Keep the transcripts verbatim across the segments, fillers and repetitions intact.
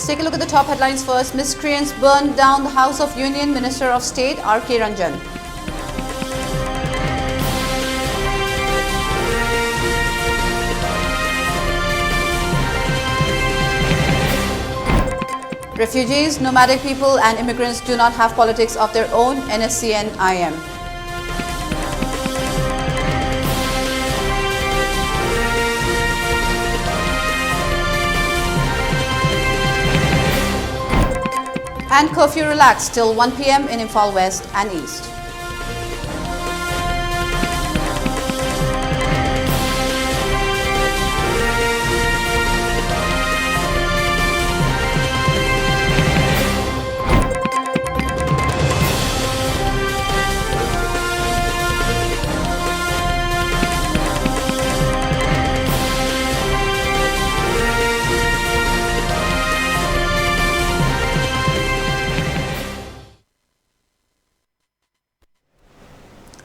Take a look at the top headlines first. Miscreants burned down the House of Union, Minister of State R K Ranjan. Refugees, nomadic people, and immigrants do not have politics of their own, N S C N I M. And curfew relaxed till one p m in Imphal West and East.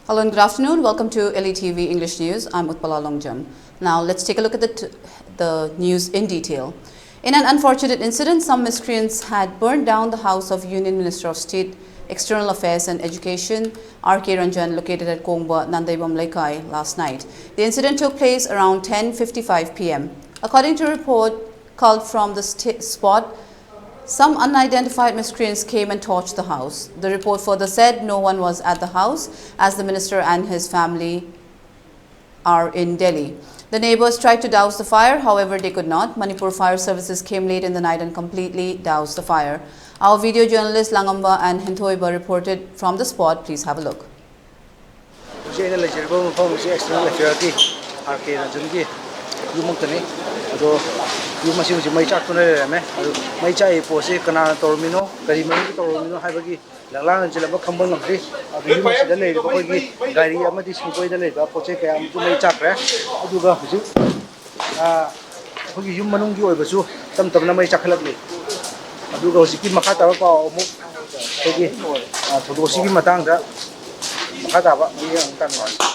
Hello and good afternoon. Welcome to L E T V English News. I'm Utpala Longjam. Now let's take a look at the, t- the news in detail. In an unfortunate incident, some miscreants had burned down the house of Union Minister of State, External Affairs and Education, R K Ranjan, located at Kongba Nandaibam Leikai last night. The incident took place around ten fifty-five p m. According to a report culled from the st- spot, some unidentified miscreants came and torched the house. The report further said no one was at the house as the minister and his family are in Delhi. The neighbors tried to douse the fire, however, they could not. Manipur Fire Services came late in the night and completely doused the fire. Our video journalist Langamba and Henthoiba reported from the spot. Please have a look. ꯍꯧꯖꯤꯛ ꯑꯩꯅ ꯂꯩꯖꯔꯤꯕ ꯃꯐꯝ ꯑꯁꯤ external ꯑꯦꯐꯤꯌꯔꯒꯤ R ꯀꯦ ꯔꯟꯖꯟꯒꯤ ꯌꯨꯝꯃꯛꯇꯅꯤ꯫ ꯑꯗꯣ ꯌꯨꯝ ꯑꯁꯤ ꯍꯧꯖꯤꯛ ꯃꯩ ꯆꯥꯛꯇꯨꯅ ꯂꯩꯔꯝꯃꯦ꯫ ꯑꯗꯨ ꯃꯩ ꯆꯥꯛꯏ ꯄꯣꯠꯁꯤ ꯀꯅꯥꯅ ꯇꯧꯔꯝꯃꯤꯅꯣ, ꯀꯔꯤ ꯃꯔꯝꯒꯤ ꯇꯧꯔꯝꯃꯤꯅꯣ ꯍꯥꯏꯕꯒꯤ ꯂꯪꯂꯥꯡꯅ ꯆꯦꯜꯂꯝꯕ ꯈꯪꯕ ꯉꯝꯗ꯭ꯔꯤ꯫ ꯑꯗꯨ ꯌꯨꯝ ꯑꯁꯤꯗ ꯂꯩꯔꯤꯕ ꯑꯩꯈꯣꯏꯒꯤ ꯒꯥꯔꯤ ꯑꯃꯗꯤ ꯁꯪꯒꯣꯏꯗ ꯂꯩꯕ ꯄꯣꯠ ꯆꯩ ꯀꯌꯥ ꯑꯃꯁꯨ ꯃꯩ ꯆꯥꯛꯈ꯭ꯔꯦ꯫ ꯑꯗꯨꯒ ꯍꯧꯖꯤꯛ, ꯑ, ꯑꯩꯈꯣꯏꯒꯤ ꯌꯨꯝ ꯃꯅꯨꯡꯒꯤ ꯑꯣꯏꯕꯁꯨ ꯇꯞ ꯇꯞꯅ ꯃꯩ ꯆꯥꯛꯈꯠꯂꯛꯂꯤ꯫ ꯑꯗꯨꯒ ꯍꯧꯖꯤꯛꯀꯤ ꯃꯈꯥ ꯇꯥꯕ ꯄꯥꯎ ꯑꯃꯨꯛ ꯑꯩꯈꯣꯏꯒꯤ, ꯑ, ꯊꯧꯗꯣꯛ ꯑꯁꯤꯒꯤ ꯃꯇꯥꯡꯗ ꯃꯈꯥ ꯇꯥꯕ ꯃꯤꯠꯌꯦꯡ ꯑꯃꯨꯛ ꯇꯥꯃꯤꯟꯅꯔꯁꯤ꯫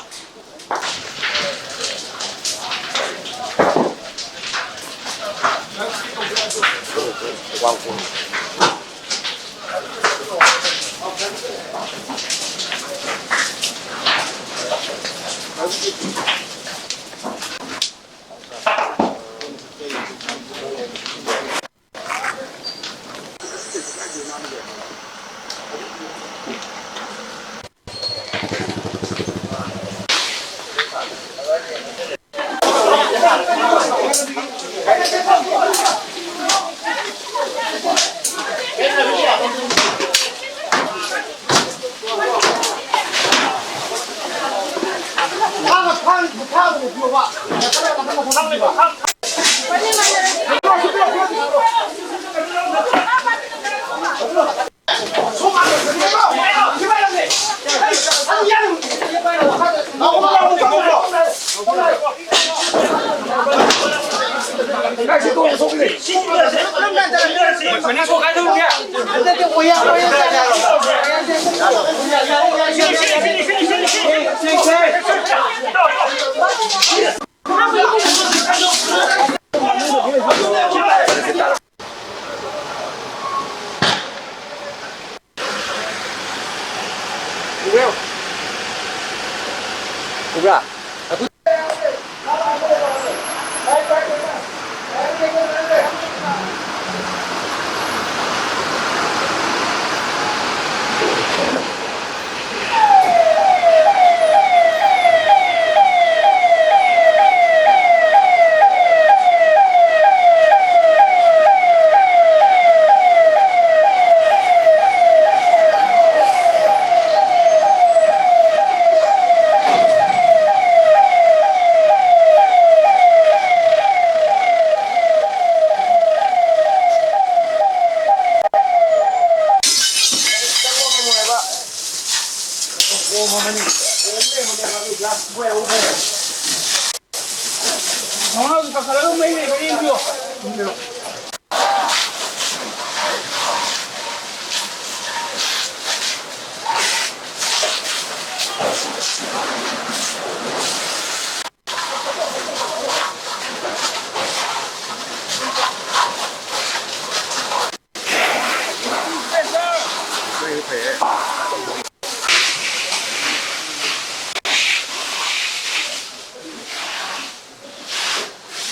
ꯎꯕ꯭ꯔꯥ?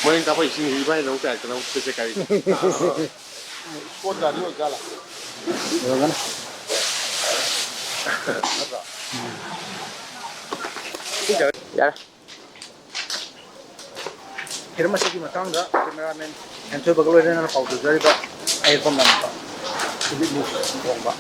ꯃꯣꯔꯦꯟ ꯀꯥꯞꯄ ꯏꯁꯤꯡꯁꯤ ꯏꯕꯥꯅꯤꯗ ꯑꯃꯨꯛ ꯀꯌꯥ ꯀꯩꯅꯣ ꯄꯦꯁꯦ ꯀꯥꯏ꯫ ꯏꯁꯄꯣꯔꯠ ꯒꯥꯔꯤ ꯑꯣꯏꯖꯥꯠꯂꯥ? ꯑꯣꯏꯔꯝꯒꯅꯤ꯫ ꯅꯠꯇ꯭ꯔꯣ? ꯌꯥꯔꯦ꯫ ꯍꯤꯔꯝ ꯑꯁꯤꯒꯤ ꯃꯇꯥꯡꯗ ꯀꯦꯃꯦꯔꯥꯃꯦꯟ ꯍꯦꯟꯊꯣꯏꯕꯒ ꯂꯣꯏꯅꯅ ꯄꯥꯎꯗꯝꯖꯔꯤꯕ ꯑꯩ ꯄꯝꯂꯥꯡꯕ ꯁꯨꯖꯤꯠ ꯅ꯭ꯌꯨꯁ ꯈꯣꯡꯕ꯫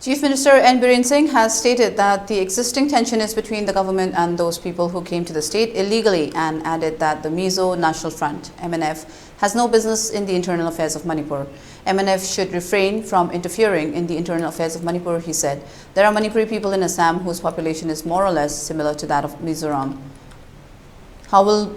Chief Minister N Biren Singh has stated that the existing tension is between the government and those people who came to the state illegally and added that the Mizo National Front, M N F, has no business in the internal affairs of Manipur. M N F should refrain from interfering in the internal affairs of Manipur, he said. There are Manipuri people in Assam whose population is more or less similar to that of Mizoram. How will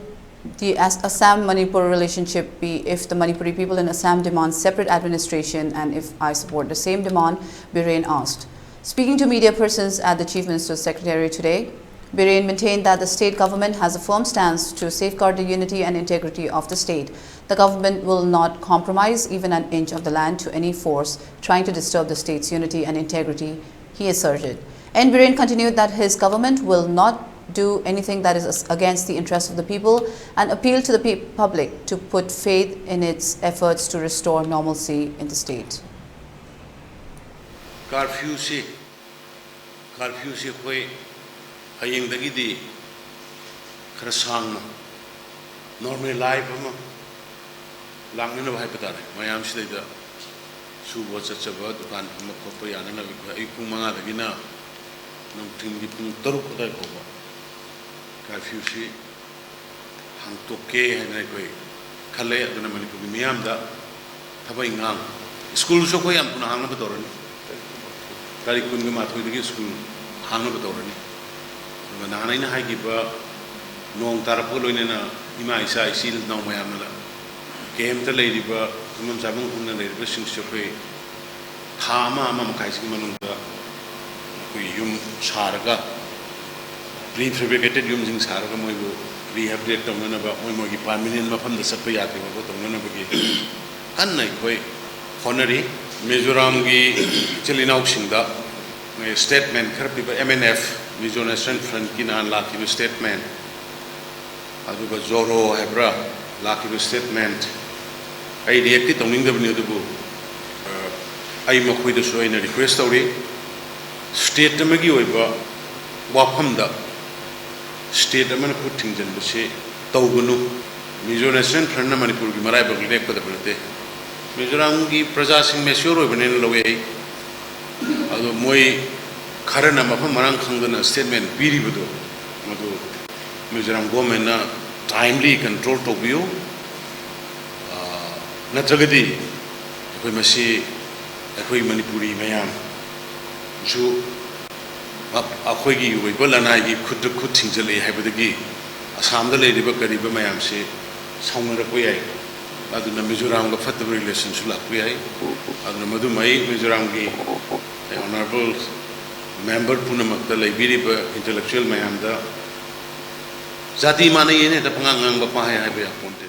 the As- Assam Manipur relationship be if the Manipuri people in Assam demand separate administration and if I support the same demand? Biren asked. Speaking to media persons at the Chief Minister's Secretariat today, Biren maintained that the state government has a firm stance to safeguard the unity and integrity of the state. The government will not compromise even an inch of the land to any force trying to disturb the state's unity and integrity, he asserted. N Biren continued that his government will not do anything that is against the interest of the people and appealed to the pe- public to put faith in its efforts to restore normalcy in the state. ꯀꯥꯔꯐ꯭ꯌꯨꯁꯤ ꯀꯥꯔꯐ꯭ꯌꯨꯁꯤ ꯑꯩꯈꯣꯏ ꯍꯌꯦꯡꯗꯒꯤꯗꯤ ꯈꯔ ꯁꯥꯡꯅ normal life ꯑꯃ ꯂꯥꯛꯅꯅꯕ ꯍꯥꯏꯕ ꯇꯥꯔꯦ꯫ ꯃꯌꯥꯝꯁꯤꯗꯩꯗ ꯁꯨꯕ ꯆꯠꯆꯕ, ꯗꯨꯀꯥꯟ ꯐꯝꯕ ꯈꯣꯠꯄ ꯌꯥꯅꯅꯕ ꯑꯩꯈꯣꯏ ꯑꯌꯨꯛ ꯄꯨꯡ ꯃꯉꯥꯗꯒꯤꯅ ꯅꯨꯡꯊꯤꯜꯒꯤ ꯄꯨꯡ ꯇꯔꯨꯛ ꯑꯗꯨꯋꯥꯏ ꯐꯥꯎꯕ ꯀꯥꯔꯐ꯭ꯌꯨꯁꯤ ꯍꯥꯡꯇꯣꯛꯀꯦ ꯍꯥꯏꯅ ꯑꯩꯈꯣꯏ ꯈꯜꯂꯦ꯫ ꯑꯗꯨꯅ ꯃꯅꯤꯄꯨꯔꯒꯤ ꯃꯤꯌꯥꯝꯗ ꯊꯕꯛ ꯏꯪꯈꯥꯡ, ꯁ꯭ꯀꯨꯜꯁꯨ ꯑꯩꯈꯣꯏ ꯌꯥꯝ ꯊꯨꯅ ꯍꯥꯡꯅꯕ ꯇꯧꯔꯅꯤ꯫ ꯇꯥꯔꯤꯛ ꯀꯨꯟꯒ ꯃꯥꯊꯣꯏꯗꯒꯤ ꯁ꯭ꯀꯨꯜ ꯍꯥꯡꯅꯕ ꯇꯧꯔꯅꯤ꯫ ꯑꯗꯨꯒ ꯅꯍꯥꯟ ꯑꯩꯅ ꯍꯥꯏꯈꯤꯕ ꯅꯣꯡ ꯇꯥꯔꯛꯄꯒ ꯂꯣꯏꯅꯅ ꯏꯃꯥ ꯏꯆꯥ ꯏꯆꯤꯜ ꯏꯅꯥꯎ ꯃꯌꯥꯝꯅ ꯀꯦꯝꯇ ꯂꯩꯔꯤꯕ ꯇꯨꯝꯐꯝ ꯆꯥꯐꯝ ꯈꯪꯗꯅ ꯂꯩꯔꯤꯕꯁꯤꯡꯁꯨ ꯑꯩꯈꯣꯏ ꯊꯥ ꯑꯃ, ꯑꯃ ꯃꯈꯥꯏꯁꯤꯒꯤ ꯃꯅꯨꯡꯗ ꯑꯩꯈꯣꯏ ꯌꯨꯝ ꯁꯥꯔꯒ, ꯄ꯭ꯔꯤ ꯐꯦꯕ꯭ꯔꯤꯀꯦꯇꯦꯠ ꯌꯨꯝꯁꯤꯡ ꯁꯥꯔꯒ ꯃꯣꯏꯕꯨ ꯔꯤꯍꯦꯕꯤꯂꯤꯇꯦꯠ ꯇꯧꯅꯅꯕ, ꯃꯣꯏ ꯃꯣꯏꯒꯤ ꯄꯥꯔꯃꯤꯅꯦꯟ ꯃꯐꯝꯗ ꯆꯠꯄ ꯌꯥꯗ꯭ꯔꯤꯕ ꯐꯥꯎꯕ ꯇꯧꯅꯅꯕꯒꯤ ꯀꯟꯅ ꯑꯩꯈꯣꯏ ꯍꯣꯠꯅꯔꯤ꯫ ꯃꯤꯖꯣꯔꯥꯝꯒꯤ ꯏꯆꯤꯜ ꯏꯅꯥꯎꯁꯤꯡꯗ ꯁ꯭ꯇꯦꯠꯃꯦꯟ ꯈꯔ ꯄꯤꯕ, M N F, Mizo national ꯐ꯭ꯔꯟꯠꯀꯤ ꯅꯍꯥꯟ ꯂꯥꯛꯈꯤꯕ ꯁ꯭ꯇꯦꯠꯃꯦꯟ, ꯑꯗꯨꯒ ꯖꯣꯔꯣ ꯍꯥꯏꯕ꯭ꯔꯥ, ꯂꯥꯛꯈꯤꯕ ꯁ꯭ꯇꯦꯠꯃꯦꯟ, ꯑꯩ ꯔꯤꯌꯦꯛꯇꯤ ꯇꯧꯅꯤꯡꯗꯕꯅꯤ, ꯑꯗꯨꯕꯨ ꯑ, ꯑꯩ ꯃꯈꯣꯏꯗꯁꯨ ꯑꯩꯅ ꯔꯤꯀ꯭ꯋꯦꯁ ꯇꯧꯔꯤ, ꯁ꯭ꯇꯦꯠ ꯑꯃꯒꯤ ꯑꯣꯏꯕ ꯋꯥꯐꯝꯗ ꯁ꯭ꯇꯦꯠ ꯑꯃꯅ ꯈꯨꯠ ꯊꯤꯡꯖꯤꯟꯕꯁꯤ ꯇꯧꯒꯅꯨ꯫ ꯃꯤꯖꯣ ꯅꯦꯁꯅꯦꯜ ꯐ꯭ꯔꯟꯠꯅ ꯃꯅꯤꯄꯨꯔꯒꯤ ꯃꯔꯥꯏꯕꯛ ꯂꯦꯞꯀꯗꯕ ꯅꯠꯇꯦ꯫ ꯃꯤꯖꯣꯔꯥꯝꯒꯤ ꯄ꯭ꯔꯖꯥꯁꯤꯡ ꯃꯦꯆ꯭ꯌꯣꯔ ꯑꯣꯏꯕꯅꯦꯅ ꯂꯧꯋꯦ ꯑꯩ꯫ ꯑꯗꯣ ꯃꯣꯏ ꯈꯔꯅ ꯃꯐꯝ ꯃꯔꯥꯡ ꯈꯪꯗꯅ ꯁ꯭ꯇꯦꯠꯃꯦꯟ ꯄꯤꯔꯤꯕꯗꯣ, ꯃꯗꯨ ꯃꯤꯖꯣꯔꯥꯝ ꯒꯣꯔꯃꯦꯟꯅ ꯇꯥꯏꯝꯂꯤ ꯀꯟꯇ꯭ꯔꯣꯜ ꯇꯧꯕꯤꯌꯨ꯫ ꯑ, ꯅꯠꯇ꯭ꯔꯒꯗꯤ ꯑꯩꯈꯣꯏ ꯃꯁꯤ, ꯑꯩꯈꯣꯏ ꯃꯅꯤꯄꯨꯔꯤ ꯃꯌꯥꯝꯁꯨ ꯑ-, ꯑꯩꯈꯣꯏꯒꯤ ꯑꯣꯏꯕ ꯂꯅꯥꯏꯒꯤ ꯈꯨꯠꯇ ꯈꯨꯠ ꯊꯤꯡꯖꯤꯜꯂꯛꯏ ꯍꯥꯏꯕꯗꯒꯤ ꯑꯁꯥꯝꯗ ꯂꯩꯔꯤꯕ ꯀꯔꯤꯕ ꯃꯌꯥꯝꯁꯤ ꯁꯥꯎꯅꯔꯛꯄ ꯌꯥꯏ꯫ ꯑꯗꯨꯅ ꯃꯤꯖꯣꯔꯥꯝꯒ ꯐꯠꯇꯕ ꯔꯤꯂꯦꯁꯟꯁꯨ ꯂꯥꯛꯄ ꯌꯥꯏ꯫ ꯑꯗꯨꯅ ꯃꯗꯨꯃ ꯑꯩ ꯃꯤꯖꯣꯔꯥꯝꯒꯤ ꯑꯣꯅꯔꯦꯕꯜ ꯃꯦꯝꯕꯔ ꯄꯨꯝꯅꯃꯛꯇ, ꯂꯩꯕꯤꯔꯤꯕ ꯏꯟꯇꯦꯂꯦꯛꯆꯨꯋꯦꯜ ꯃꯌꯥꯝꯗ, ꯖꯥꯇꯤ ꯃꯥꯟꯅꯩꯌꯦꯅ ꯍꯦꯛꯇ ꯄꯉꯥꯡ ꯉꯥꯡꯕ ꯄꯥꯡꯍꯥꯏ ꯍꯥꯏꯕ ꯌꯥꯄꯣꯟꯇꯦ꯫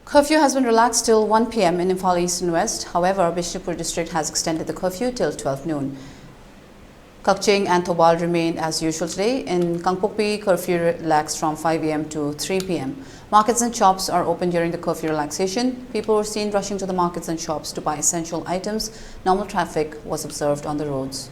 Curfew has been relaxed till one p m in Imphal East and West. However, Bishnupur district has extended the curfew till twelve noon. Kakching and Thoubal remain as usual today. In Kangpokpi, curfew relaxed from five a m to three p m. Markets and shops are open during the curfew relaxation. People were seen rushing to the markets and shops to buy essential items. Normal traffic was observed on the roads.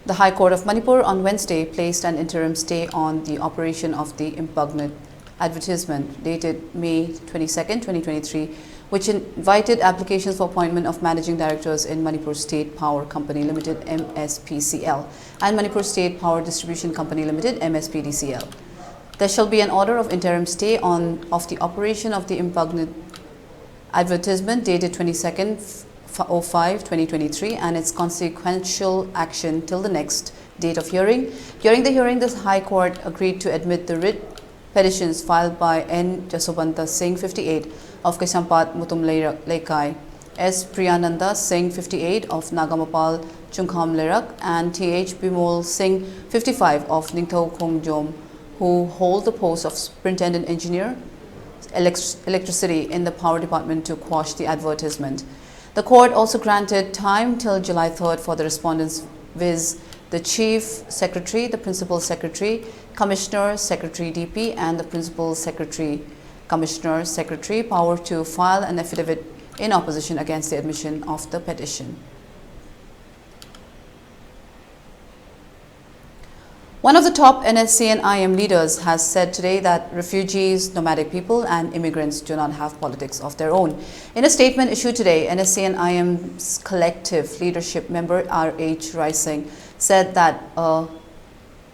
The High Court of Manipur on Wednesday placed an interim stay on the operation of the impugned advertisement dated May twenty-second, twenty twenty-three, which invited applications for appointment of managing directors in Manipur State Power Company Limited, M S P C L, and Manipur State Power Distribution Company Limited, M S P D C L. There shall be an order of interim stay on, of the operation of the impugned advertisement dated twenty-second oh five twenty twenty-three and its consequential action till the next date of hearing. During the hearing, the High Court agreed to admit the writ petitions filed by N Jaswanta Singh, fifty-eight, of Kaisampat Mutum Leira-, Leikai, S Priyananda Singh, fifty-eight, of Nagamapal Chungkham Leirak, and Th Bimol Singh, fifty-five, of Ningthou Khongjom, who hold the post of Superintendent Engineer, elect- electricity in the power department to quash the advertisement. The court also granted time till July third for the respondents, viz., the chief secretary, the principal secretary, commissioner, secretary D P, and the principal secretary, commissioner, secretary, power to file an affidavit in opposition against the admission of the petition. One of the top N S C N I M leaders has said today that refugees, nomadic people, and immigrants do not have politics of their own. In a statement issued today, N S C N I M's collective leadership member R H Rising said that uh,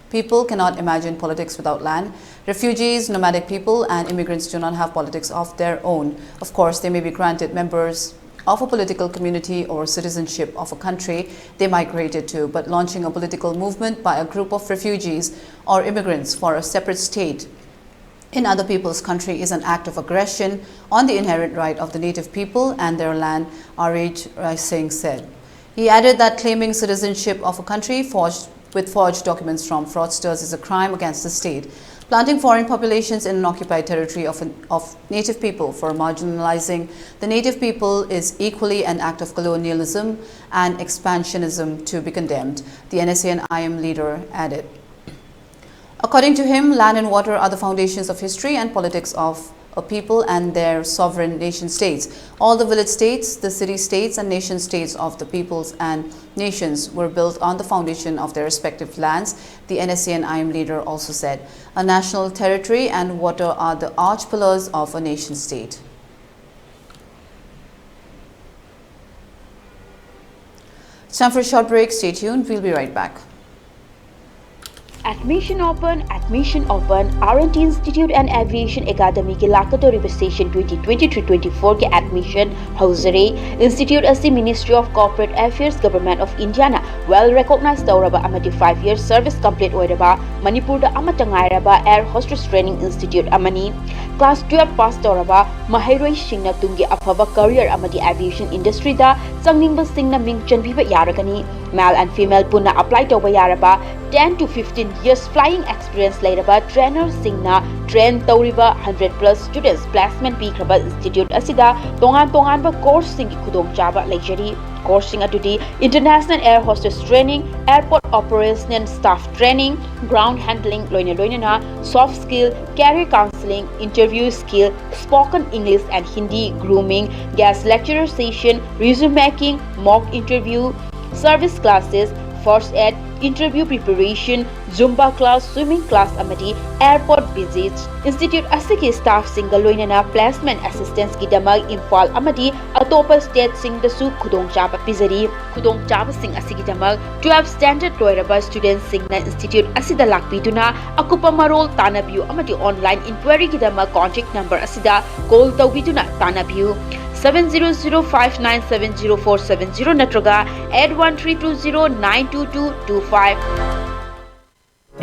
people cannot imagine politics without land. Refugees, nomadic people, and immigrants do not have politics of their own. Of course, they may be granted members of a political community or citizenship of a country they migrated to, but launching a political movement by a group of refugees or immigrants for a separate state in other people's country is an act of aggression on the inherent right of the native people and their land, R H Rising said. He added that claiming citizenship of a country forged with forged documents from fraudsters is a crime against the state. Planting foreign populations in an occupied territory of, an, of native people for marginalizing the native people is equally an act of colonialism and expansionism to be condemned, the N S C N I M leader added. According to him, land and water are the foundations of history and politics of a people and their sovereign nation states. All the village states, the city states, and nation states of the peoples and nations were built on the foundation of their respective lands, the N S C N I M leader also said. A national territory and water are the arch pillars of a nation state. It's time for a short break. Stay tuned. We'll be right back. Admission open, admission open. R and T Institute and Aviation Academy ꯒꯤ ꯂꯥꯛꯀꯗꯧꯔꯤꯕ session twenty twenty-three twenty-four ꯒꯤ admission ꯍꯧꯖꯔꯦ꯫ Institute ꯑꯁꯤ Ministry of Corporate Affairs, Government of India ꯅ well recognized ꯇꯧꯔꯕ ꯑꯃꯗꯤ five year service complete ꯑꯣꯏꯔꯕ ꯃꯅꯤꯄꯨꯔꯗ ꯑꯃꯠꯇ ꯉꯥꯏꯔꯕ air hostess training institute ꯑꯃꯅꯤ꯫ Class twelve pass ꯇꯧꯔꯕ ꯃꯍꯩꯔꯣꯏꯁꯤꯡꯅ ꯇꯨꯡꯒꯤ ꯑꯐꯕ career ꯑꯃꯗꯤ aviation industry ꯗ ꯆꯪꯅꯤꯡꯕꯁꯤꯡꯅ ꯃꯤꯡ ꯆꯟꯕꯤꯕ ꯌꯥꯔꯒꯅꯤ꯫ Male and female ꯄꯨꯟꯅ apply ꯇꯧꯕ ꯌꯥꯔꯕ ten to fifteen years flying experience ꯂꯩꯔꯕ trainerꯁꯤꯡꯅ train ꯇꯧꯔꯤꯕ hundred plus students placement ꯄꯤꯈ꯭ꯔꯕ institute ꯑꯁꯤꯗ ꯇꯣꯉꯥꯟ ꯇꯣꯉꯥꯟꯕ courseꯁꯤꯡꯒꯤ ꯈꯨꯗꯣꯡꯆꯥꯕ ꯂꯩꯖꯔꯤ꯫ Courseꯁꯤꯡ ꯑꯗꯨꯗꯤ International Air Hostess Training, Airport Operational Staff Training, Ground Handling, ꯂꯣꯏꯅ ꯂꯣꯏꯅꯅ soft skill, career counseling, interview skill, spoken English and Hindi, grooming, guest lecturer session, resume making, mock interview, service classes, first aid, interview preparation, Zumba class, swimming class ꯑꯃꯗꯤ airport visits꯫ Institute ꯑꯁꯤꯒꯤ staffꯁꯤꯡꯒ ꯂꯣꯏꯅꯅ placement assistanceꯀꯤꯗꯃꯛ Imphal ꯑꯃꯗꯤ ꯑꯇꯣꯞꯄ stateꯁꯤꯡꯗꯁꯨ ꯈꯨꯗꯣꯡꯆꯥꯕ ꯄꯤꯖꯔꯤ꯫ ꯈꯨꯗꯣꯡꯆꯥꯕꯁꯤꯡ ꯑꯁꯤꯒꯤꯗꯃꯛ twelve standard ꯂꯣꯏꯔꯕ studentꯁꯤꯡꯅ institute ꯑꯁꯤꯗ ꯂꯥꯛꯄꯤꯗꯨꯅ ꯑꯀꯨꯞꯄ ꯃꯔꯣꯜ ꯇꯥꯟꯅꯕꯤꯌꯨ ꯑꯃꯗꯤ online inquiryꯒꯤꯗꯃꯛ contact number ꯑꯁꯤꯗ call ꯇꯧꯕꯤꯗꯨꯅ ꯇꯥꯟꯅꯕꯤꯌꯨ꯫ Seven zero zero five nine seven zero four seven zero ꯅꯠꯇ꯭ꯔꯒ eight one three two zero nine two two two five꯫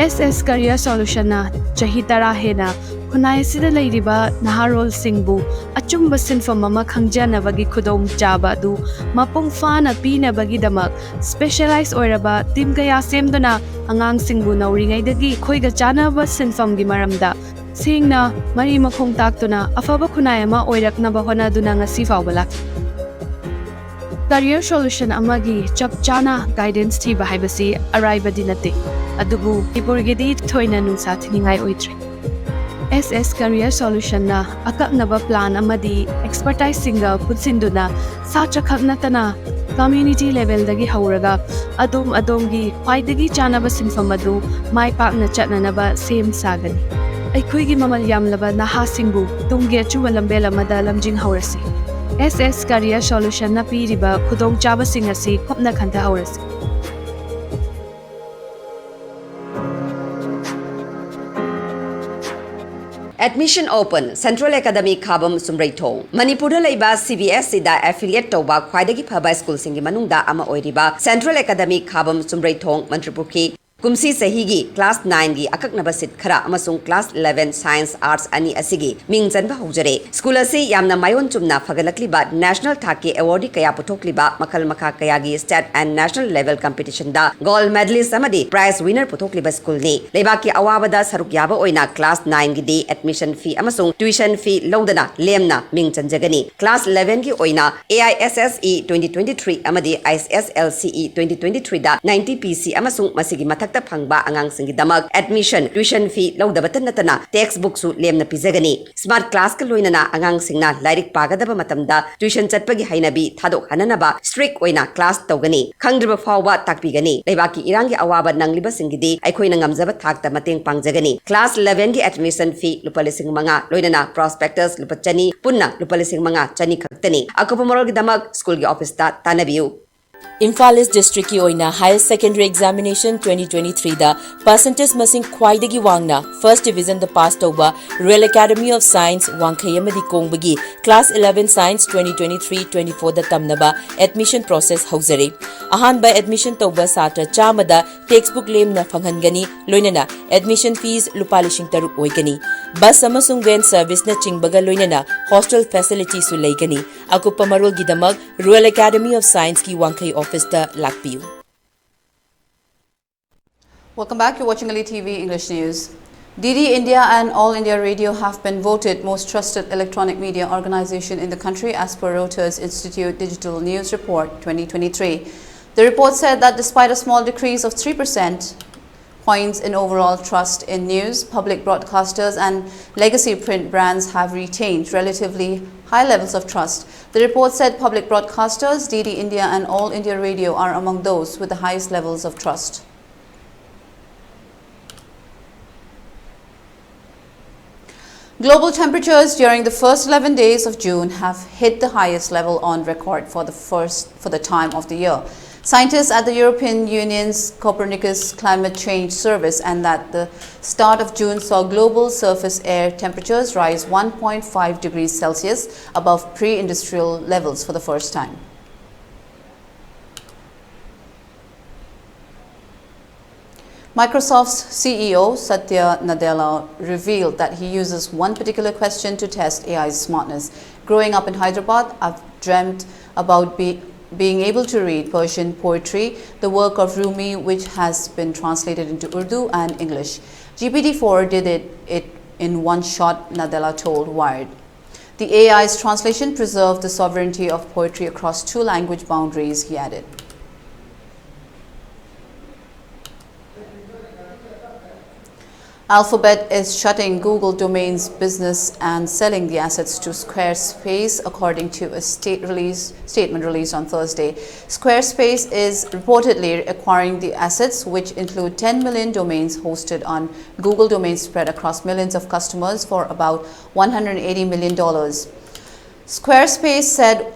S S Career Solutionꯅ ꯆꯍꯤ ꯇꯔꯥ ꯍꯦꯟꯅ ꯈꯨꯟꯅꯥꯏ ꯑꯁꯤꯗ ꯂꯩꯔꯤꯕ ꯅꯍꯥꯔꯣꯜꯁꯤꯡꯕꯨ ꯑꯆꯨꯝꯕ ꯁꯤꯟꯐꯝ ꯑꯃ ꯈꯪꯖꯅꯕꯒꯤ ꯈꯨꯗꯣꯡꯆꯥꯕ ꯑꯗꯨ ꯃꯄꯨꯡ ꯐꯥꯅ ꯄꯤꯅꯕꯒꯤꯗꯃꯛ specialize ꯑꯣꯏꯔꯕ team ꯀꯌꯥ ꯁꯦꯝꯗꯨꯅ ꯑꯉꯥꯡꯁꯤꯡꯕꯨ ꯅꯧꯔꯤꯉꯩꯗꯒꯤ ꯑꯩꯈꯣꯏꯒ ꯆꯥꯟꯅꯕ ꯁꯤꯟꯐꯝꯒꯤ ꯃꯔꯝꯗ ꯁꯦꯡꯅ ꯃꯔꯤ ꯃꯈꯣꯡ ꯇꯥꯛꯇꯨꯅ ꯑꯐꯕ ꯈꯨꯟꯅꯥꯏ ꯑꯃ ꯑꯣꯏꯔꯛꯅꯕ ꯍꯣꯠꯅꯗꯨꯅ ꯉꯁꯤ ꯐꯥꯎꯕ ꯂꯥꯛꯂꯤ꯫ Career solution ꯑꯃꯒꯤ ꯆꯞ ꯆꯥꯅ guidance ꯊꯤꯕ ꯍꯥꯏꯕꯁꯤ ꯑꯔꯥꯏꯕꯗꯤ ꯅꯠꯇꯦ, ꯑꯗꯨꯕꯨ ꯃꯅꯤꯄꯨꯔꯒꯤꯗꯤ ꯊꯣꯏꯅ ꯅꯨꯡꯁꯥ ꯊꯤꯅꯤꯡꯉꯥꯏ ꯑꯣꯏꯗ꯭ꯔꯦ꯫ S S Career Solutionꯅ ꯑꯀꯛꯅꯕ plan ꯑꯃꯗꯤ expertiseꯁꯤꯡꯒ ꯄꯨꯟꯁꯤꯟꯗꯨꯅ ꯁꯥꯇ꯭ꯔꯈꯛ ꯅꯠꯇꯅ community levelꯗꯒꯤ ꯍꯧꯔꯒ ꯑꯗꯣꯝ ꯑꯗꯣꯝꯒꯤ ꯈ꯭ꯋꯥꯏꯗꯒꯤ ꯆꯥꯅꯕ ꯁꯤꯟꯐꯝ ꯑꯗꯨ ꯃꯥꯏ ꯄꯥꯛꯅ ꯆꯠꯅꯅꯕ ꯁꯦꯝ ꯁꯥꯒꯅꯤ꯫ ꯑꯩꯈꯣꯏꯒꯤ ꯃꯃꯜ ꯌꯥꯝꯂꯕ ꯅꯍꯥꯁꯤꯡꯕꯨ ꯇꯨꯡꯒꯤ ꯑꯆꯨꯝꯕ ꯂꯝꯕꯦꯜ ꯑꯃꯗ ꯂꯝꯖꯤꯡꯍꯧꯔꯁꯤ꯫ S S Career Solutionꯅ ꯄꯤꯔꯤꯕ ꯈꯨꯗꯣꯡꯆꯥꯕꯁꯤꯡ ꯑꯁꯤ ꯀꯨꯞꯅ ꯈꯟꯊꯍꯧꯔꯁꯤ꯫ Admission open, Central Academy ꯈꯥꯕꯝ ꯆꯨꯝꯔꯩꯊꯣꯡ꯫ ꯃꯅꯤꯄꯨꯔꯗ ꯂꯩꯕ C B S Eꯗ affiliate ꯇꯧꯕ ꯈ꯭ꯋꯥꯏꯗꯒꯤ ꯐꯕ ꯁ꯭ꯀꯨꯜꯁꯤꯡꯒꯤ ꯃꯅꯨꯡꯗ ꯑꯃ ꯑꯣꯏꯔꯤꯕ Central Academy ꯈꯥꯕꯝ ꯆꯨꯝꯔꯩꯊꯣꯡ, ꯃꯟꯇ꯭ꯔꯤꯄꯨꯈ꯭ꯔꯤ, ꯀꯨꯝꯁꯤ ꯆꯍꯤꯒꯤ class nineꯒꯤ ꯑꯀꯛꯅꯕ seat ꯈꯔ ꯑꯃꯁꯨꯡ class eleven science arts ꯑꯅꯤ ꯑꯁꯤꯒꯤ ꯃꯤꯡ ꯆꯟꯕ ꯍꯧꯖꯔꯦ꯫ ꯁ꯭ꯀꯨꯜ ꯑꯁꯤ ꯌꯥꯝꯅ ꯃꯥꯏꯑꯣꯟ ꯆꯨꯝꯅ ꯐꯒꯠꯂꯛꯂꯤꯕ national ꯊꯥꯛꯀꯤ awardee ꯀꯌꯥ ꯄꯨꯊꯣꯛꯂꯤꯕ, ꯃꯈꯜ ꯃꯈꯥ ꯀꯌꯥꯒꯤ state and national level competitionꯗ gold medalist ꯑꯃꯗꯤ prize winner ꯄꯨꯊꯣꯛꯂꯤꯕ ꯁ꯭ꯀꯨꯜꯅꯤ꯫ ꯂꯩꯕꯥꯛꯀꯤ ꯑꯋꯥꯕꯗ ꯁꯔꯨꯛ ꯌꯥꯕ ꯑꯣꯏꯅ class nineꯒꯤꯗꯤ admission fee ꯑꯃꯁꯨꯡ tuition fee ꯂꯧꯗꯅ ꯂꯦꯝꯅ ꯃꯤꯡ ꯆꯟꯖꯒꯅꯤ꯫ Class elevenꯒꯤ ꯑꯣꯏꯅ A I S S E twenty twenty-three ꯑꯃꯗꯤ I S S L C E twenty twenty-threeꯗ ninety P C ꯑꯃꯁꯨꯡ ꯃꯁꯤꯒꯤ ꯃꯊꯛꯇ ꯐꯪꯕ ꯑꯉꯥꯡꯁꯤꯡꯒꯤꯗꯃꯛ admission, tuition fee ꯂꯧꯗꯕꯇ ꯅꯠꯇꯅ textbookꯁꯨ ꯂꯦꯝꯅ ꯄꯤꯖꯒꯅꯤ꯫ Smart classꯀ ꯂꯣꯏꯅꯅ ꯑꯉꯥꯡꯁꯤꯡꯅ ꯂꯥꯏꯔꯤꯛ ꯄꯥꯒꯗꯕ ꯃꯇꯝꯗ tuition ꯆꯠꯄꯒꯤ ꯍꯩꯅꯕꯤ ꯊꯥꯗꯣꯛꯍꯟꯅꯅꯕ strict ꯑꯣꯏꯅ class ꯇꯧꯒꯅꯤ꯫ ꯈꯪꯗ꯭ꯔꯤꯕ ꯐꯥꯎꯕ ꯇꯥꯛꯄꯤꯒꯅꯤ꯫ ꯂꯩꯕꯥꯛꯀꯤ ꯏꯔꯥꯡꯒꯤ ꯑꯋꯥꯕ ꯅꯪꯂꯤꯕꯁꯤꯡꯒꯤꯗꯤ ꯑꯩꯈꯣꯏꯅ ꯉꯝꯖꯕ ꯊꯥꯛꯇ ꯃꯇꯦꯡ ꯄꯥꯡꯖꯒꯅꯤ꯫ Class elevenꯒꯤ admission fee ꯂꯨꯄꯥ ꯂꯤꯁꯤꯡ ꯃꯉꯥ, ꯂꯣꯏꯅꯅ prospectus ꯂꯨꯄꯥ ꯆꯅꯤ, ꯄꯨꯟꯅ ꯂꯨꯄꯥ ꯂꯤꯁꯤꯡ ꯃꯉꯥ ꯆꯅꯤ ꯈꯛꯇꯅꯤ꯫ ꯑꯀꯨꯞꯄ ꯃꯔꯣꯜꯒꯤꯗꯃꯛ ꯁ꯭ꯀꯨꯜꯒꯤ ꯑꯣꯐꯤꯁꯇ ꯇꯥꯟꯅꯕꯤꯌꯨ꯫ ꯏꯝꯐꯥꯜ ꯏꯁ ꯗꯤꯁꯇ꯭ꯔꯤꯛꯀꯤ ꯑꯣꯏꯅ Higher Secondary Examination twenty twenty-threeꯗ percentage ꯃꯁꯤꯡ ꯈ꯭ꯋꯥꯏꯗꯒꯤ ꯋꯥꯡꯅ first divisionꯗ pass ꯇꯧꯕ Royal Academy of Science ꯋꯥꯡꯈꯩ ꯑꯃꯗꯤ ꯀꯣꯡꯕꯒꯤ class eleven science twenty twenty-three twenty-fourꯗ ꯇꯝꯅꯕ admission process ꯍꯧꯖꯔꯦ꯫ ꯑꯍꯥꯟꯕ admission ꯇꯧꯕ ꯁꯥꯇ꯭ꯔ ꯆꯥꯝꯃꯗ textbook ꯂꯦꯝꯅ ꯐꯪꯍꯟꯒꯅꯤ, ꯂꯣꯏꯅꯅ admission fees ꯂꯨꯄꯥ ꯂꯤꯁꯤꯡ ꯇꯔꯨꯛ ꯑꯣꯏꯒꯅꯤ꯫ Bus ꯑꯃꯁꯨꯡ van serviceꯅꯆꯤꯡꯕꯒ ꯂꯣꯏꯅꯅ hostel facilityꯁꯨ ꯂꯩꯒꯅꯤ꯫ ꯑꯀꯨꯞꯄ ꯃꯔꯣꯜꯒꯤꯗꯃꯛ Royal Academy of Scienceꯀꯤ ꯋꯥꯡꯈꯩ ꯑꯣꯐꯤꯁꯇ ꯂꯥꯛꯄꯤꯌꯨ꯫ Welcome back. You're watching Elite T V English News. D D India and All India Radio have been voted most trusted electronic media organization in the country as per Reuters Institute Digital News Report twenty twenty-three. The report said that despite a small decrease of three percent points in overall trust in news, public broadcasters and legacy print brands have retained relatively high levels of trust. The report said public broadcasters, D D India and All India Radio are among those with the highest levels of trust. Global temperatures during the first eleven days of June have hit the highest level on record for the first for the time of the year. Scientists at the European Union's Copernicus Climate Change Service and that the start of June saw global surface air temperatures rise one point five degrees Celsius above pre-industrial levels for the first time. Microsoft's C E O Satya Nadella revealed that he uses one particular question to test A I's smartness. "Growing up in Hyderabad, I've dreamt about be- being able to read Persian poetry, the work of Rumi, which has been translated into Urdu and English. G P T four did it, it in one shot," Nadella told Wired. "The A I's translation preserved the sovereignty of poetry across two language boundaries," he added. Alphabet is shutting Google Domains business and selling the assets to Squarespace, according to a state release, statement released on Thursday. Squarespace is reportedly acquiring the assets, which include ten million domains hosted on Google Domains spread across millions of customers, for about one hundred eighty million dollars. Squarespace said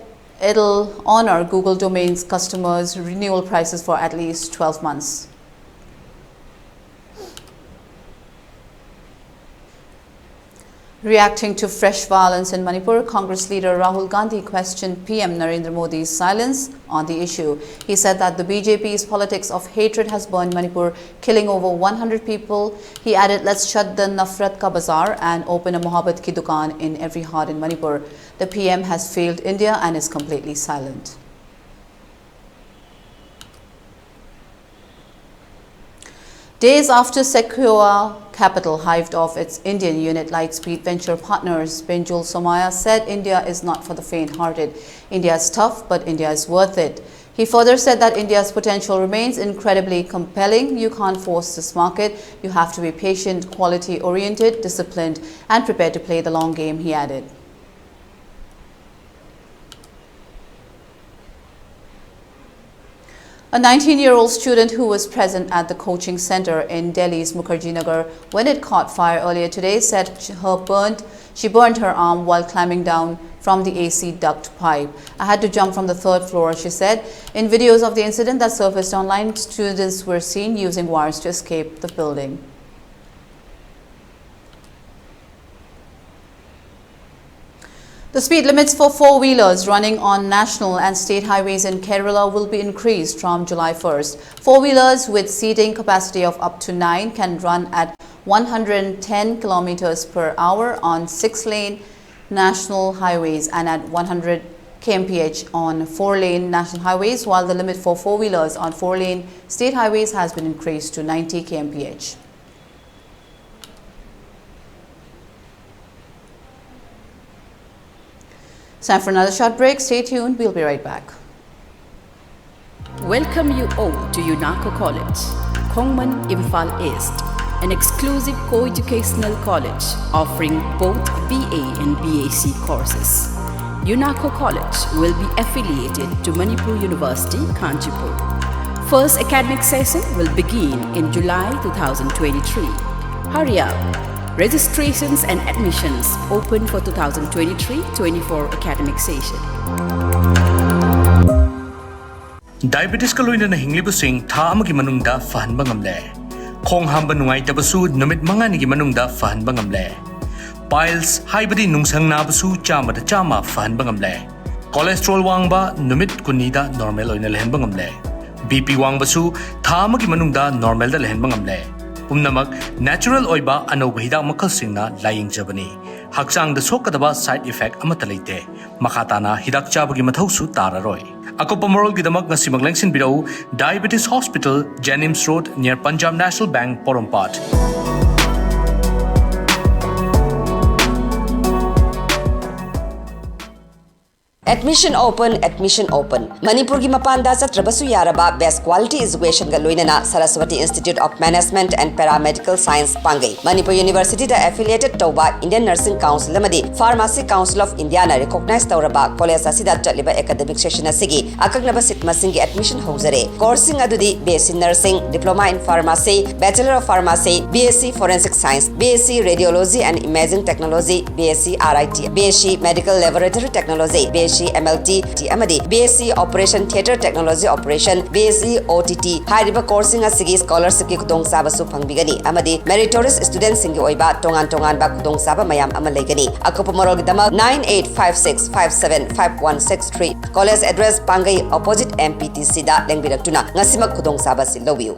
it'll honor Google Domains customers' renewal prices for at least twelve months. Reacting to fresh violence in Manipur, Congress leader Rahul Gandhi questioned P M Narendra Modi's silence on the issue. He said that the B J P's politics of hatred has burned Manipur, killing over one hundred people. He added, "Let's shut the Nafrat Ka Bazaar and open a Mohabbat Ki Dukan in every heart in Manipur." The P M has failed India and is completely silent. Days after Sequoia Capital hived off its Indian unit, Lightspeed venture partners Benjul Somaiya said India is not for the faint-hearted. "India is tough, but India is worth it." He further said that India's potential remains incredibly compelling. "You can't force this market. You have to be patient, quality-oriented, disciplined, and prepared to play the long game," he added. A nineteen-year-old student who was present at the coaching center in Delhi's Mukherjee Nagar when it caught fire earlier today said her burned, she burned her arm while climbing down from the A C duct pipe. "I had to jump from the third floor," she said. In videos of the incident that surfaced online, students were seen using wires to escape the building. The speed limits for four-wheelers running on national and state highways in Kerala will be increased from July first. Four-wheelers with seating capacity of up to nine can run at one hundred ten kilometers per hour on six-lane national highways and at one hundred K M P H on four-lane national highways, while the limit for four-wheelers on four-lane state highways has been increased to ninety K M P H. It's time for another short break. Stay tuned. We'll be right back. Welcome you all to UNACO College, Khongman, Imphal East, an exclusive co-educational college offering both B A and B S C courses. UNACO College will be affiliated to Manipur University, Kanchanpur. First academic session will begin in July two thousand twenty-three. Hurry up! Registrations and admissions open for two thousand twenty-three twenty-four academic session. ꯗꯥꯏꯕꯦꯇꯤꯁꯀ ꯂꯣꯏꯅꯅ ꯍꯤꯡꯂꯤꯕꯁꯤꯡ ꯊꯥ ꯑꯃꯒꯤ ꯃꯅꯨꯡꯗ ꯐꯍꯟꯕ ꯉꯝꯂꯦ꯫ ꯈꯣꯡ ꯍꯥꯝꯕ ꯅꯨꯡꯉꯥꯏꯇꯕꯁꯨ ꯅꯨꯃꯤꯠ ꯃꯉꯥꯅꯤꯒꯤ ꯃꯅꯨꯡꯗ ꯐꯍꯟꯕ ꯉꯝꯂꯦ꯫ ꯄꯥꯏꯜꯁ ꯍꯥꯏꯕꯗꯤ ꯅꯨꯡꯁꯪ ꯅꯥꯕꯁꯨ ꯆꯥꯝꯃꯗ ꯆꯥꯝꯃ ꯐꯍꯟꯕ ꯉꯝꯂꯦ꯫ ꯀꯣꯂꯦꯁꯇ꯭ꯔꯣꯜ ꯋꯥꯡꯕ ꯅꯨꯃꯤꯠ ꯀꯨꯟꯅꯤꯗ ꯅꯣꯔꯃꯦꯜ ꯑꯣꯏꯅ ꯂꯩꯍꯟꯕ ꯉꯝꯂꯦ꯫ ꯕꯤ ꯄꯤ ꯋꯥꯡꯕꯁꯨ ꯊꯥ ꯑꯃꯒꯤ ꯃꯅꯨꯡꯗ ꯅꯣꯔꯃꯦꯜꯗ ꯂꯩꯍꯟꯕ ꯉꯝꯂꯦ꯫ ꯄꯨꯝꯅꯃꯛ ꯅꯦꯆꯔꯦꯜ ꯑꯣꯏꯕ ꯑꯅꯧꯕ ꯍꯤꯗꯥꯛ ꯃꯈꯜꯁꯤꯡꯅ ꯂꯥꯌꯦꯡꯖꯕꯅꯤ꯫ ꯍꯛꯆꯥꯡꯗ ꯁꯣꯛꯀꯗꯕ ꯁꯥꯏꯗ ꯏꯐꯦꯛ ꯑꯃꯠꯇ ꯂꯩꯇꯦ꯫ ꯃꯈꯥ ꯇꯥꯅ ꯍꯤꯗꯥꯛ ꯆꯥꯕꯒꯤ ꯃꯊꯧꯁꯨ ꯇꯥꯔꯔꯣꯏ꯫ ꯑꯀꯨꯞꯄ ꯃꯔꯣꯜꯒꯤꯗꯃꯛ ꯉꯁꯤꯃꯛ ꯂꯦꯡꯁꯤꯟꯕꯤꯔꯛꯎ, Diabetes Hospital, Janims Road, near Punjab National Bank, ꯄꯣꯔꯣꯝꯄꯥꯠ꯫ Admission open, admission open. ꯃꯅꯤꯄꯨꯔꯒꯤ ꯃꯄꯥꯟꯗ ꯆꯠꯇ꯭ꯔꯕꯁꯨ ꯌꯥꯔꯕ best quality educationꯒ ꯂꯣꯏꯅꯅ Saraswati Institute of Management and Paramedical Science ꯄꯥꯡꯒꯩ꯫ Manipur Universityꯗ affiliated ꯇꯧꯕ Indian Nursing Council ꯑꯃꯗꯤ Pharmacy Council of Indiaꯅ recognize ꯇꯧꯔꯕ college ꯑꯁꯤꯗ ꯆꯠꯂꯤꯕ academic session ꯑꯁꯤꯒꯤ ꯑꯀꯛꯅꯕ seat ꯃꯁꯤꯡꯒꯤ admission ꯍꯧꯖꯔꯦ꯫ Courseꯁꯤꯡ ꯑꯗꯨꯗꯤ B S C Nursing, Diploma in Pharmacy, Bachelor of Pharmacy, B S C Forensic Science, B S C Radiology and Imaging Technology, B S C R I T, B S C Medical Laboratory Technology, B S C ꯁꯤ M L T ꯑꯃꯗꯤ B S C Operation Theatre Technology Operation, B S C O T T ꯍꯥꯏꯔꯤꯕ courseꯁꯤꯡ ꯑꯁꯤꯒꯤ scholarshipꯀꯤ ꯈꯨꯗꯣꯡꯆꯥꯕꯁꯨ ꯐꯪꯕꯤꯒꯅꯤ ꯑꯃꯗꯤ meritorious studentꯁꯤꯡꯒꯤ ꯑꯣꯏꯕ ꯇꯣꯉꯥꯟ ꯇꯣꯉꯥꯟꯕ ꯈꯨꯗꯣꯡꯆꯥꯕ ꯃꯌꯥꯝ ꯑꯃ ꯂꯩꯒꯅꯤ꯫ ꯑꯀꯨꯞꯄ ꯃꯔꯣꯜꯒꯤꯗꯃꯛ nine eight five six five seven five one six three, college address ꯄꯥꯡꯒꯩ opposite M P T Cꯗ ꯂꯦꯡꯕꯤꯔꯛꯇꯨꯅ ꯉꯁꯤꯃꯛ ꯈꯨꯗꯣꯡꯆꯥꯕ ꯑꯁꯤ ꯂꯧꯕꯤꯌꯨ꯫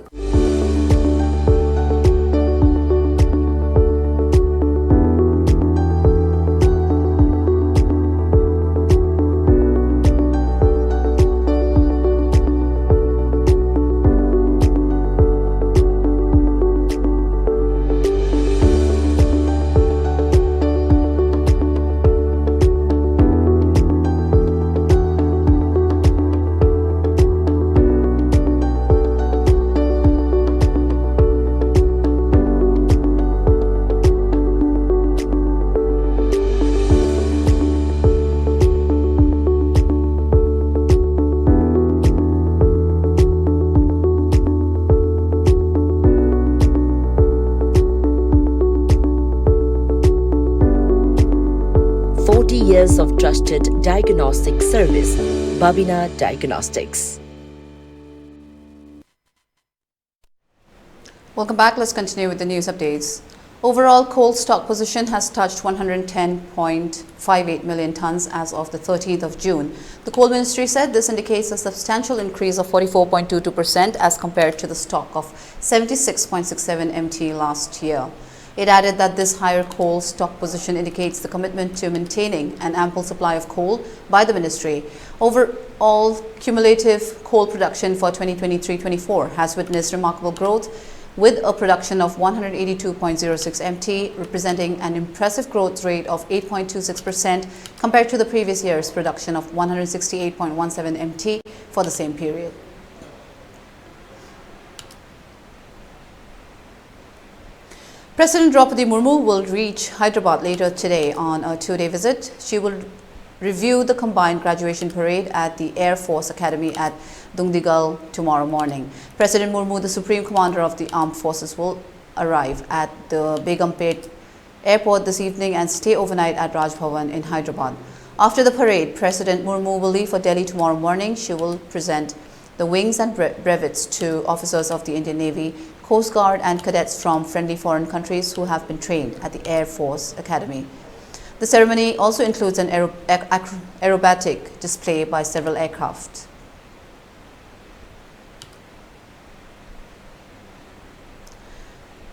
Forty years of trusted diagnostic service, Babina Diagnostics. Welcome back. Let's continue with the news updates. Overall, coal stock position has touched one hundred ten point five eight million tons as of the thirteenth of June. The Coal Ministry said this indicates a substantial increase of forty-four point two two percent as compared to the stock of seventy-six point six seven M T last year. It added that this higher coal stock position indicates the commitment to maintaining an ample supply of coal by the ministry. Overall, cumulative coal production for twenty twenty-three twenty-four has witnessed remarkable growth, with a production of one hundred eighty-two point zero six M T, representing an impressive growth rate of eight point two six percent compared to the previous year's production of one hundred sixty-eight point one seven M T for the same period. President Draupadi Murmu will reach Hyderabad later today on a two-day visit. She will review the combined graduation parade at the Air Force Academy at Dundigal tomorrow morning. President Murmu, the Supreme Commander of the Armed Forces, will arrive at the Begumpet Airport this evening and stay overnight at Raj Bhavan in Hyderabad. After the parade, President Murmu will leave for Delhi tomorrow morning. She will present the wings and bre- brevets to officers of the Indian Navy, Coast Guard, and cadets from friendly foreign countries who have been trained at the Air Force Academy. The ceremony also includes an aero- ac- acro- aerobatic display by several aircraft.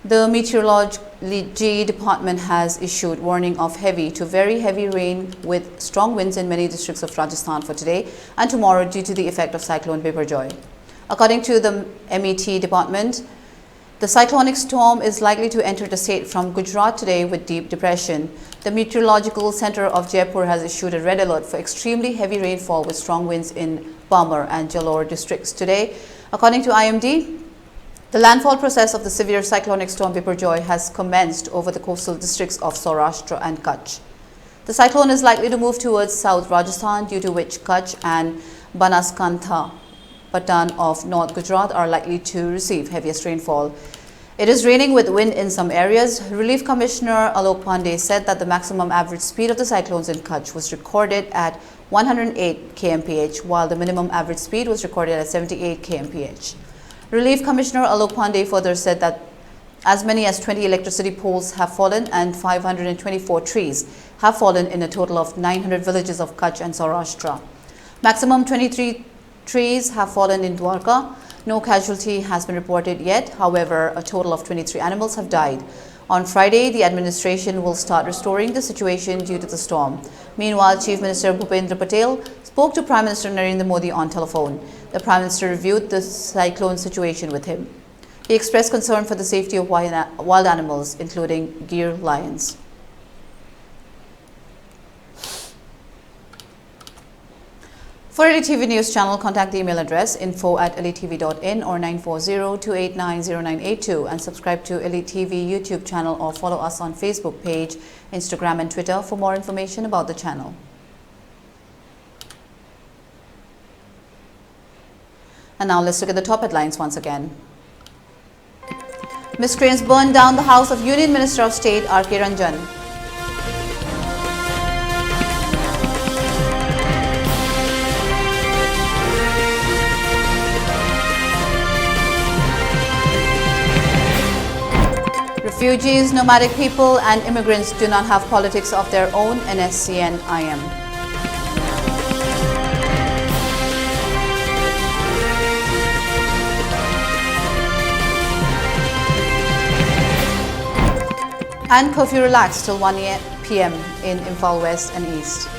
The Meteorology Department has issued warning of heavy to very heavy rain with strong winds in many districts of Rajasthan for today and tomorrow due to the effect of Cyclone Biparjoy. According to the M E T department, the cyclonic storm is likely to enter the state from Gujarat today with deep depression. The Meteorological Center of Jaipur has issued a red alert for extremely heavy rainfall with strong winds in Palmer and Jalore districts today. According to I M D, the landfall process of the severe cyclonic storm Biparjoy has commenced over the coastal districts of Saurashtra and Kutch. The cyclone is likely to move towards South Rajasthan, due to which Kutch and Banaskantha Patan of North Gujarat are likely to receive heaviest rainfall. It is raining with wind in some areas. Relief Commissioner Alok Pandey said that the maximum average speed of the cyclones in Kutch was recorded at one hundred eight kmph, while the minimum average speed was recorded at seventy-eight kmph. Relief Commissioner Alok Pandey further said that as many as twenty electricity poles have fallen and five hundred twenty-four trees have fallen in a total of nine hundred villages of Kutch and Saurashtra. Maximum twenty-three trees have fallen in Dwarka. No casualty has been reported yet. However, a total of twenty-three animals have died. On Friday, the administration will start restoring the situation due to the storm. Meanwhile, Chief Minister Bhupendra Patel spoke to Prime Minister Narendra Modi on telephone. The Prime Minister reviewed the cyclone situation with him. He expressed concern for the safety of wild wild animals, including Gir lions. For Elite T V News Channel, contact the email address info at elite T V dot in or nine four zero, two eight nine, zero nine eight two, and subscribe to Elite T V YouTube channel or follow us on Facebook page, Instagram, and Twitter for more information about the channel. And now let's look at the top headlines once again. Miscreants burned down the house of Union Minister of State R K Ranjan. Refugees, nomadic people, and immigrants do not have politics of their own, N S C N I M. And curfew relaxed till one p.m. in Imphal West and East.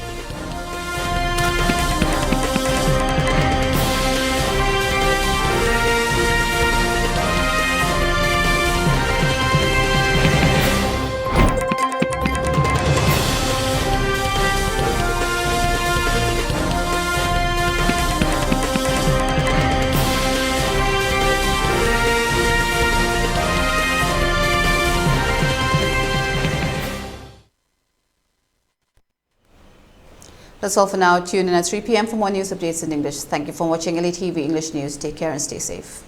That's all for now. Tune in at three p.m. for more news updates in English. Thank you for watching L E T V English News. Take care and stay safe.